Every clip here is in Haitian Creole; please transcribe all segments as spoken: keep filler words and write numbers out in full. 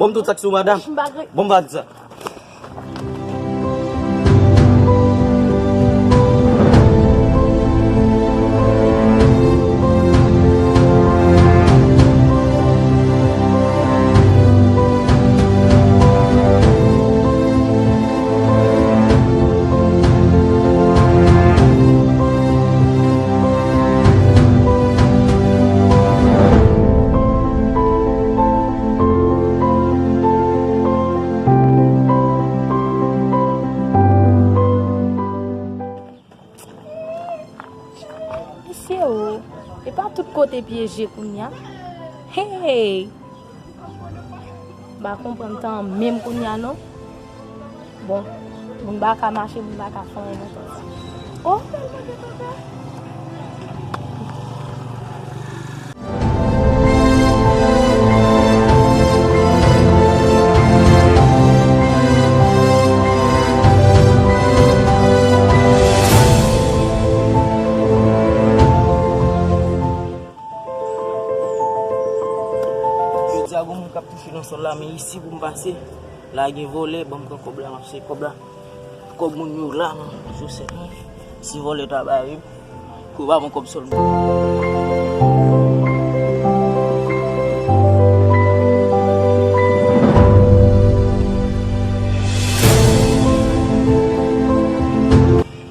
Bon, tout sa ki sou madanm. Bon, m pa di sa. Mesye o, e pa tout kote pyeje kounya. Hey! M pa konprann tan menm kounya non. Bon, moun pa ka mache, moun pa ka fè anyen nan tan sa. Oh! Jodi a, gon moun k ap touche nan sòl la, men isi pou m pase. La gen vòlè, ban m pran kòb la, m ap seye kòb la. Kòb moun yo la, nan chosèt mwen. Si vòlè ta bare m, pou yo pa pran kòb sòl mwen.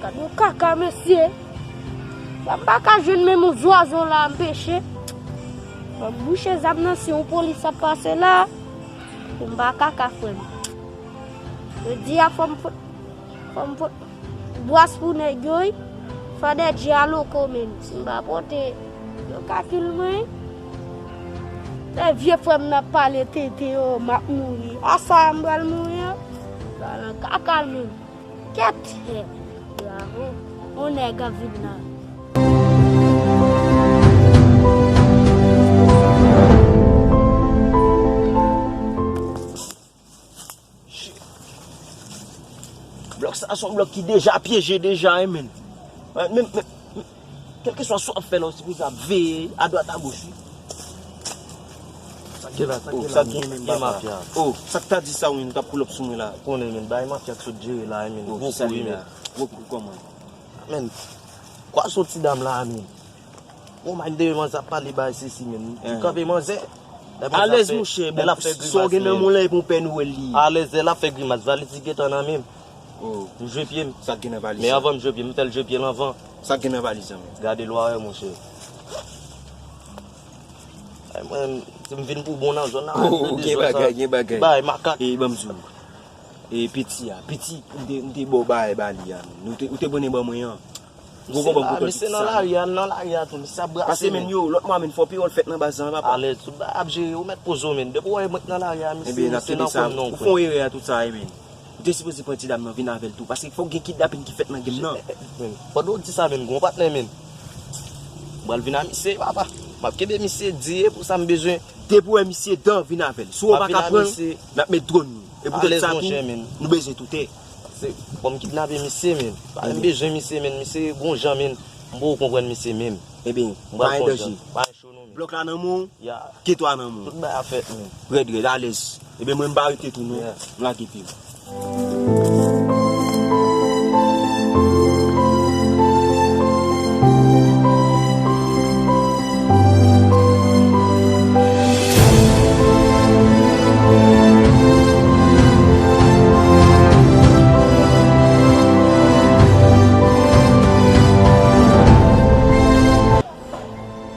Gad yon kaka, mesye. Sa m pa ka jwenn menm yon zwazo la, m peche. Mwen bouche zam nan, si yon polis ap pase la, pou m pa kaka, frè m. Jodi a, fò m fout, fò m fout bwas pou nèg yo, wi. Fò nèg yo aloko, menm. Si m pa pote, yo kakil mwen. Lè vye frè m nan ap pale tenten yo, m ap mouri. A sa a m pral mouri an? Pral nan kaka l menm. Kèt! Bravo! On nèg ap vin la. Blòk sa a se yon blòk ki deja pyeje deja, wi, menn. Men, men, men, kèlkeswa sa w ap fè la, w sipoze ap veye adwat agoch, wi. Sa k gen la, sa k gen la, sa k gen menm, papa? Oh, sa k ta di sa, wi, menn, k ap pull up sou mwen la? Konnen, menn, bagay mafya k sot jere la, menn. Oh, gwo kou, wi, menn. Gwo kou kòman? Menn, kwa soti dam la, menn. Bon, m ap deye manzè ap pale bagay sesi, menn. Li kanpe manzè. Alèz, monchè, bon, sa w gen nan men w la, e pou pè nou wè l li ye. Alèz, lè l ap fè grimas, valèt li gentan nan men m. Oh. M jwe pye m. Sa k gen nan valiz la? Men anvan m jwe pye m, m fè l jwe pye l anvan. Sa k gen nan valiz la, menn? Gade lwa, monchè. Ay, mwen, si m vin pou bon nan zòn nan. Oh, gen bagay, gen bagay. Bay makak. E ban m di w. E piti a, piti, m te, m te ba w bagay ba li a, menn. Ou te, ou te konnen ban mwen an. Ou konprann pou tòl piti sa. Misye nan lari a, nan lari a tou, misye ap brase, menn. Paske, menn, yo, lòt mwa, menn, fò pawòl fèt nan baz lan, papa. Alèz, tout bagay ap jere, ou mèt poze w, menn. Depi w wè mwen k nan lari a, misye, misye nan kòm non, frè. Ou fè yon erè a tout sa, wi, menn. Ou te sipoze pran ti dam nan vin avè l tou, paske fòk gen kidnapin ki fèt nan game nan. Pandan w di sa, menn, gon patnè, menn. M pral vin a misye, papa. M ap kenbe misye di e pou sa m bezwen. Depi w wè misye dan, vin avè l. Si w pa ka pran l, n ap met dwòn nou. E poutèt sa tou, nou bezwen tout tè. Se, fò m kidnape misye, menn. Pa menm bezwen misye, menn. Misye gon jan, menn. M poko konprann misye menm. Ebyen, pa gen danje. Blòk la nan men w, ketwa nan men w. Tout bagay ap fèt, menn. Rèd, rèd, alèz. Ebyen, mwen, m pa rete tou, non. M lage pye m.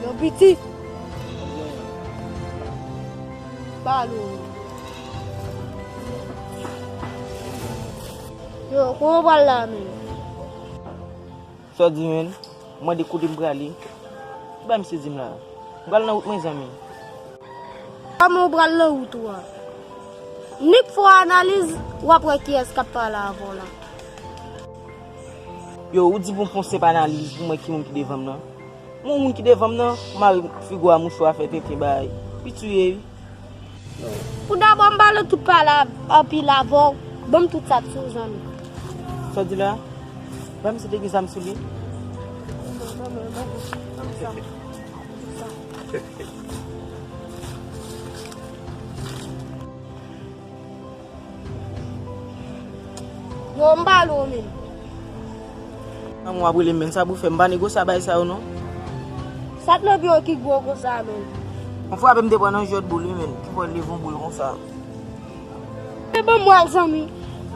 Yo, piti. Balo. Yo, kòman w pral la, menn? Sa w di, menn? Mwen de kote m prale. Ki bagay misye di m la? M pral nan wout mwen, zanmi. Kòman w pral nan wout ou a? Nik fè w analiz, w ap wè kiyès k ap pale avè w la. Yo, ou di pou m fè yon senp analiz pou m wè ki moun ki devan m nan. Yon moun ki devan m nan, mare figo a mouchwa, fè tenten bagay. Piti w ye, wi. Pou dabò, m pale tout pale anpil avè w. Ban m tout sa k sou w, zanmi. Sa w di la? Ban m si te gen zam sou li. Ban m, ban m, ban m sa. Ban m sa. Yo, m pale w menm. An mwen ap rele m, men sa pou fè m pa negosye a bay sa yo non. Sa t nan pye w ki gwo konsa menm? Yon frape m te pran nan jwèt boul wi, men ki fè l leve yon boul konsa. Se ban m wè l, zanmi.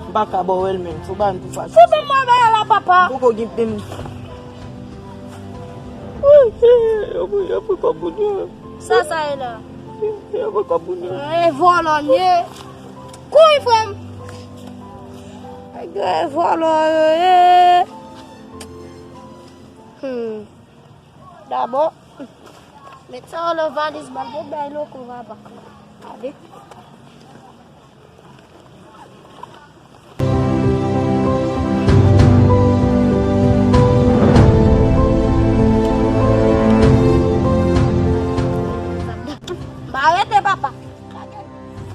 M pa ka ba w wè l, men. Fò ba m tou fache. Se ban m wè bagay la, papa. M poko gen pen. Wi, yo pran, yo pran kòb moun yo. Sa, sa ye la? Yo pran kòb moun yo. E vòlò n ye. Kouri, frè m. Nèg yo e vòlò yo ye. Hmm. Dabò, met sa yo nan valiz, m al pou bay loko papa. Gade. M pa rete, papa.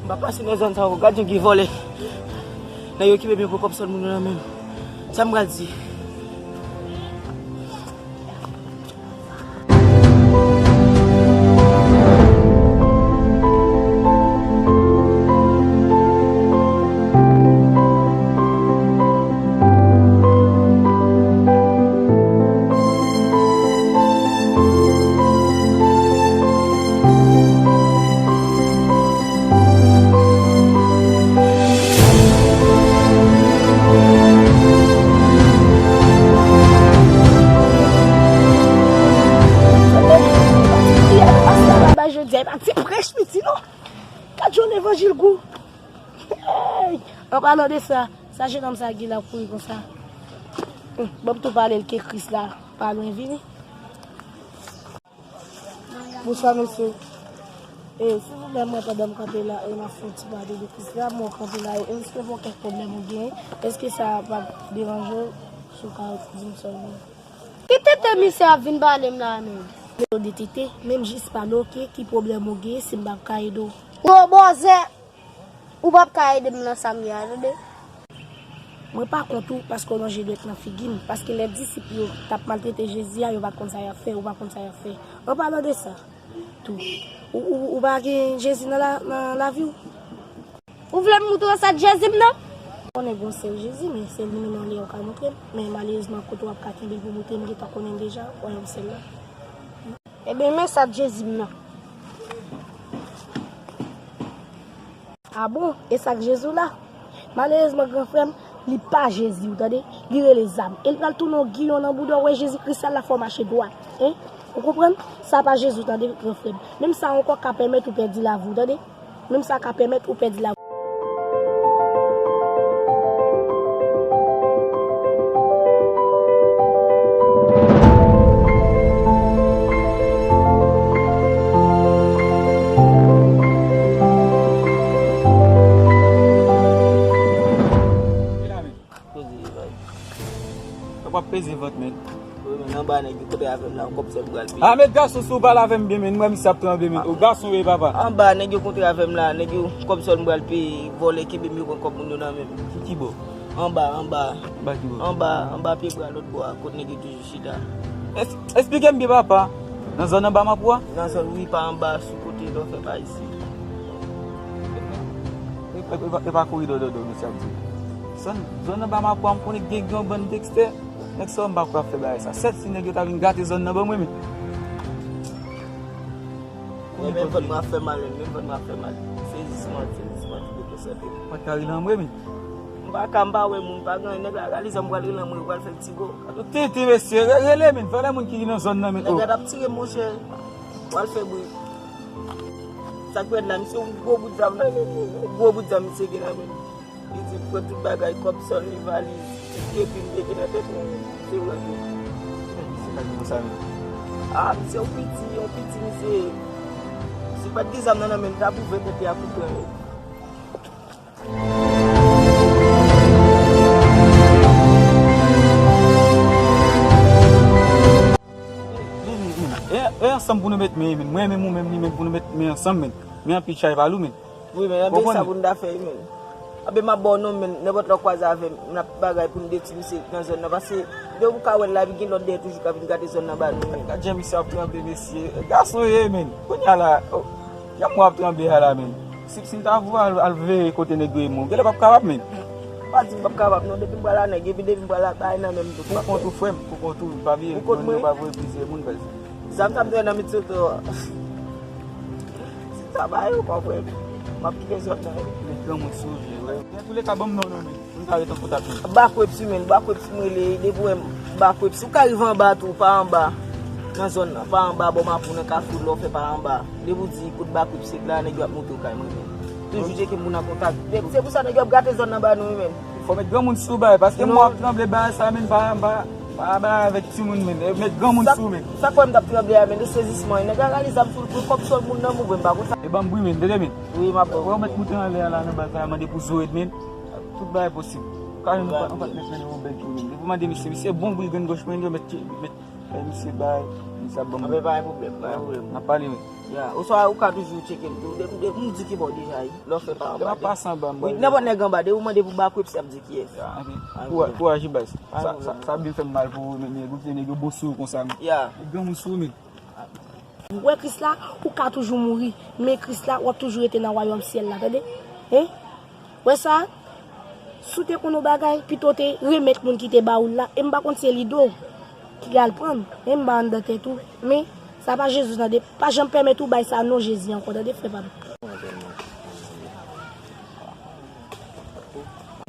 M pa pase nan zòn sa ankò. Gad jan gen vòlè. Nèg yo kipe m, yo pran kòb sòl moun yo nan men m. Sa m pral di? Jodi a, e pa ti prèch piti non. Gad jan levanjil gou. Hey! An palan de sa, sa jenòm sa gen la kouri konsa. Hum, ban m tou pale l ke Kris la pa lwen vini. Bonswa, mesye. E, silvouplè, mwen, pandan m kanpe la, e, m ap fè yon ti pale de Kris la, mwen kanpe la, e, èske gon kèk pwoblèm ou genyen? Èske sa p ap deranje w si w ka di m sèlman? Ki tete misye ap vin pale m la menm? Yo de tete, menm jis pale, oke, ki pwoblèm ou genyen si m p ap ka ede w? Gwo bòzè! Ou p ap ka ede m nan sa m ye a, tande. Mwen pa kont ou paske w lonje dwèt nan figi m, paske lè disip yo t ap maltrete Jezi a, yo pa t konn sa y ap fè, ou pa konn sa y ap fè. An palan de sa, tou, ou, ou, ou pa gen Jezi nan la, nan lavi w? Ou vle m moutre w sèt Jezi m nan? Konnen gen yon sèl Jezi, men se li menm anlè w ka moutre m. Men malerezman, kote w ap ka kenbe l pou moutre m, m gentan konnen l deja, wè yon sèl la. Ebyen, men sèt Jezi m nan. A bon? E sa k Jezi w la? Malerezman, gran frè m, li pa Jezi w, tande? Li rele zam. E l pral tounen w giyon nan bouda w, wè Jezi Kris la, l ap fè w mache dwat. Hein? Ou konprann? Sa pa Jezi w, tande, gran frè m. Menm sa ankò ka pèmèt ou pèdi lavi w, tande? Menm sa ka pèmèt ou pèdi lavi w. Poze vant. Ou ap peze vant, men. Wi, men anba nèg yo kontre avè m la, yon kòb sèl m pral peye. A, men gason, si w pale avè m byen, men, m wè misye ap tranble, men. O, gason, wi, papa. Anba nèg yo kontre avè m la, nèg yo kòb sèl m pral peye, vòlè kenbe m, yo pran kòb moun yo nan men m. Ki, ki bò? Anba, anba. Anba ki bò? Anba, anba pye bwa lòt bò a, kot nèg yo toujou chita. Es-, esplike m byen, papa. Nan zòn anba mapou a? Nan zòn, wi, pa anba, sou kote lè w fè pa isi. E, e, e, e pa kouri dòdòdò, mesye ap di. Zòn, zòn anba mapou a, m konnen gen, gen yon bann dekstè. Nèg sa yo, m pa kwè ap fè bagay sa. Sèt si nèg yo ta vin gate zòn nan ban mwen, men. Mwen menm vant mwen ap fè mal, mwen menm vant mwen ap fè mal. Sezisman, sezisman, ti dekonsantre. Mwen ta rele anmwe, men. M pa ka, m pa wè moun, m pa gen anyen. Nèg la rale zam, pral rele anmwe, pral fè l ti go. Ou tenten, mesye, re-, rele, men. Fè lè moun ki nan zòn nan, men. Nèg la t ap tire m, monchè. Pral fè bri. Sa k ret la, misye, yon gwo bout zam nan, men. Yon gwo bout zam misye gen nan men l. Li di l pran tout bagay, kòb sòl li, valiz, tout epi m te gen nan tèt mwen. Se vre tou. Misye pa gen konsa menm. Ah, misye yon piti, yon piti misye. Si l pa t gen zam nan nan men l, t ap ouvè tèt li ak yon pran li. Li, li, li. E, e ansanm pou nou met men, men. Mwen menm ou menm, li menm pou nou met men ansanm, men. Men anpil chay pa lou, men. Wi, men anben sa pou n ta fè, men. Anben m ap ba w non, men nenpòt lè w kwaze avè m, n ap bagay pou n detwi misye nan zòn nan. Paske depi w ka wè l la, epi gen lòt dèyè toujou k ap vin gate zòn nan ba nou, men. Gad jan misye ap tranble, mesye. Gason ye, men. Kounye a la, oh, jan mwen ap tranble a la, men. Si, si m ta voye al, al veye kote nèg yo ye, mwen, genlè p ap kapab, men. Pa di m p ap kapab non, depi m pral a nèg, epi depi m pral a bay nan menm tout. Pou kont ou, frè m, pou kont ou, pa vye moun yo pa voye plizyè moun, baz. Zam sa m te wè nan Minnesota. Si sa ba yo, pa frè m. M ap kite zòt nan. Met granmoun sou vye, wè. Nan touleka, ban m non, non, men. Pou n ka ret an kontak, men. Bakwepsi, men. Bakwepsi, m rele. Depi w wè m, Bakwepsi. Ou ka rive anba tou, pa anba. Nan zòn nan, pa anba, bò Mapou, nan Kafou, lè w fè pa anba. Depi w di kote Bakwepsi la, nèg yo ap monte w kay mwen, men. Toujou tcheke moun an kontak. Se pou sa nèg yo ap gate zòn nan ba nou, wi, men. Fò met granmoun sou bagay, paske mwen ap tranble bagay sa, men, pa, pa, pa bagay avèk timoun, men. Met granmoun sou, men. Sa k fè m t ap tranble a, men, de sezisman. Nèg la rale zam sou l, pran kòb sòl moun nan, mwen, m pa konn sa. E ban m bri, men, tande, men. Wi, m ap ban w. Fò met moute anlè a la, nan baz la, mande pou Zoe, men. Tout bagay posib. Ka yon patnè, men, yon bèl tou, men. Depi w mande misye, misye bon bri, grenn gòch, men, yo met, met, misye bay, misye ap ban m. Anben, pa gen pwoblèm, pa gen pwoblèm. N ap pale, wi. Ya, oswa ou ka toujou tcheke m tou. Depi, depi m di ki bò deja, wi. Lè w fè pa anba. Lè m ap pase anba, m wi, nenpòt nèg anba, depi w mande pou Bakwepsi, y ap di kiyès. Ya, ok. Kouraj, kouraj, baz. Sa, sa, sa byen fè m mal pou ou, men, men, goute nèg yo bon sou ou konsa, men. Ya. Granmoun sou ou, men. Ou wè Kris la, ou ka toujou mouri, men Kris la, w ap toujou rete nan wayòm syèl la, tande? Hein? Wè sa? Si w te konn yon bagay, pito w te remèt moun ki te ba ou l la, e m pa konn si se Lido ki al pran l, men m pa anndan tèt ou, men sa pa Jezi tande, pa janm pèmèt ou bay sa non Jezi ankò, tande, frè pa m.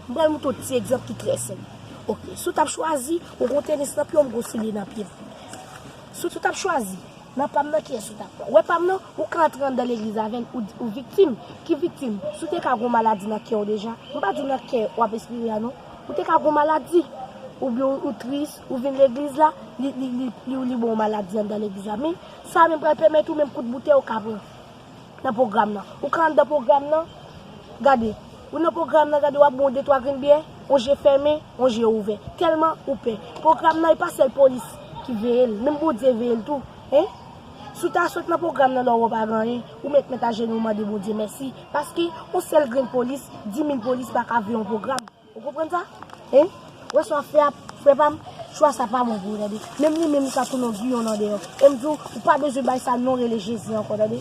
M pral montre w ti egzanp ki trè senp. Ok, si w t ap chwazi, ou gon tenis nan pye w, m gon silye nan pye m. Si w t ap chwazi, nan pa m nan, kiyès ou t ap pran? Ou wè pa m nan, ou ka antre anndan legliz avè l, ou, ou viktim. Ki viktim? Si w te ka gon maladi nan kè w deja, m pa di w nan kè w ap espere a non. Ou te ka gon maladi, oubyen ou, ou tris, ou vin legliz la, li, li, li, li, li ba w maladi anndan legliz la. Men, sa menm pral pèmèt ou menm kout boutèy ou ka pran. Nan pwogram nan. Ou ka anndan pwogram nan, gade. Ou nan pwogram nan, gade, w ap bon de twa grenn byè, on je fèmen, on je ouvè. Tèlman ou pè. Pwogram nan, e pa sèl polis ki veye l, menm Bondye veye l tou. Hein? Si w ta sot nan pwogram nan, lè w wè w pa gen anyen, ou mèt met ajenou w mande Bondye mèsi. Paske, on sèl grenn polis, di mil polis pa ka veye on pwogram. Ou konprann sa? Hein? Wè sa w ap fè a, frè pa m, chwa sa pa bon pou ou, tande. Menm li menm, li ka tounen yon giyon andeyò. E m di w, ou pa bezwen bay sa non rele Jezi ankò, tande.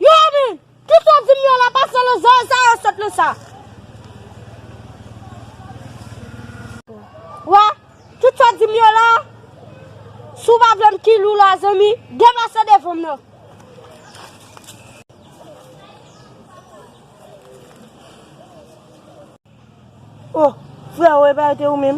Yo, men, tout sa w di m yo la, pa san lozòy sa yo sot nan sa. Wè, tout sa w di m yo la, si w pa vle m kil ou la, zanmi, depase devan m nan. Oh, frè, ou epa te ou menm?